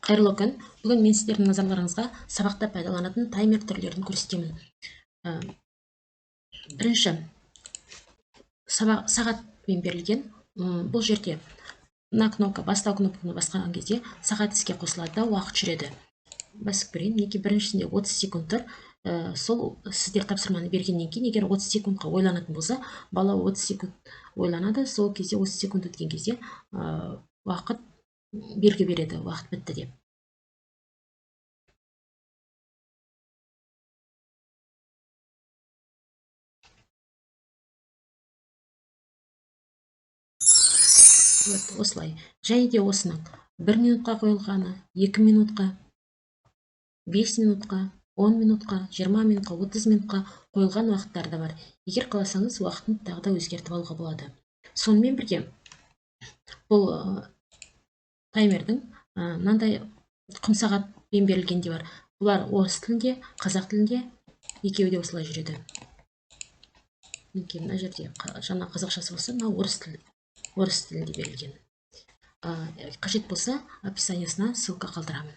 Қайырлы күн! Бүгін мен сіздердің назарларыңызға сабақта пайдаланатын таймер түрлерін көрсетемін. Бірінші сабақ сағатпен берілген. Бұл жерде мына кнопка, бастау кнопканы басқан кезде сағат іске қосылады да, уақыт жүреді. Басып көрейін. Мінекей, біріншісінде 30 секунд тұр. Сол сіздер тапсырманы бергеннен кейін, егер 30 секундқа ойланатын болса, бала 30 секунд ойланады. Сол кезде 30 секунд өткен кезде уақыт белгі береді, уақыт бітті деп. Вот осылай. Және де осының 1 минутқа қойылғаны, 2 минутқа, 5 минутқа, 10 минутқа, 20 минутқа, 30 минутқа қойылған уақыттар да бар. Егер қаласаңыз, уақытын тағы да өзгертіп алуға болады. Сонымен бірге бұл таймердің мынандай құм сағатпен берілген де бар. Бұлар орыс тілінде, қазақ тілінде, екеуі де осылай жүреді. Мінекей, мына жерде жаңа қазақшасы болса, мына орыс тілінде берілген. Қажет болса, описаниясына ссылка қалдырамын.